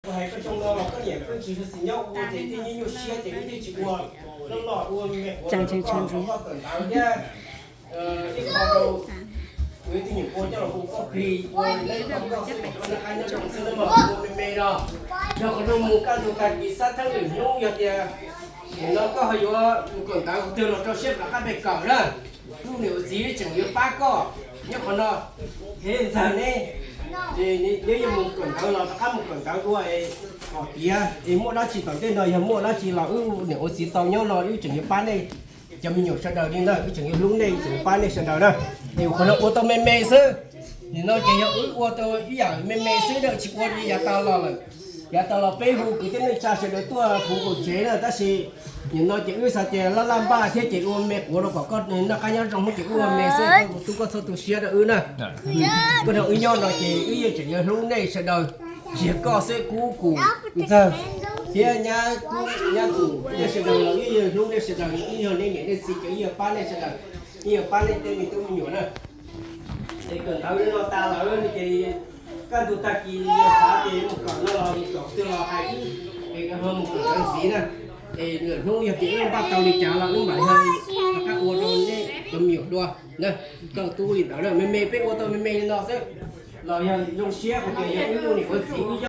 Kuv hais koj xyoo no los koj niam koj txiv tsis nyob ua ces tej nyuaj nyuaj siab ces wb thiaj tsis ua loj loj ua me quav rau koj kawm ntawv thiab. Ib qho rau kuv tus nyuam qhuav coj los hu koj plig ua lej koj xwb kom koj noj qab nyob zoo xwb no mas ua me me no. Yog qhov no mus kaj ntug tag kis xab thawj lwm hnub yog tias nim no koj ho yuav mus kawm ntawv qhov twg los rau siab rov qab pem kawm na. Wb niam ua txiv tseem yuav pab koj nyob qhov no. Thiab ntxawg ne, ces neb yuav mus kawm ntawv los rov qab mus kawm ntawv dua es kom tiav es muaj dab tsi tom ntej no yog muaj dab tsi los wb niam ua txiv tau nyob no wb tseem yuav pab nej. Cov me nyuam sawv daws li ntawd wb tseem yuav hlub nej tseem yuav pab nej sawv daws na. Es qhov no ua tau me me xwb. Nim no ces yog wb ua tau ib yam me me xwb na tsis ua li yav tas los lawm. Yav tas los peb hu kwv tij neej tsa sawv daws tuaj puv nkaus tsev na tab sis nim no ces wb xav tias laj laj npaj thiab ces ua me quav rau kom koj noj qab nyob zoo ces wb ua me xwb koj tub koj txhob tu siab rau wb na. Koj nrog wb nyob no ces wb yeej tseem yuav hlub nej sawv daws. Tsis yog koj xwb kub kum ntxawg thiab nyab kub nyab kum nej sawv daws los wb yeej hlub nej sawv daws wb yog nej niam nej txiv ces wb yuav pab nej sawv daws. Wb yuav pab nej tej me tub me nyuam na. Es kawm ntawv no tas lawm ces kaj ntug tag kis yog xav ces mus kawm no los mus kawm twg los hais wb es ho mus kawm ntawv ntxiv na. Es lwm hnub yog tias wb npaj tau li cas los wb mam li rov qab ua rau nej cov me nyuam dua na. Koj tub li ntawd na me me peb ua tau me me li no xwb los yog zoo siab hais tias yog wb niam ua txiv wb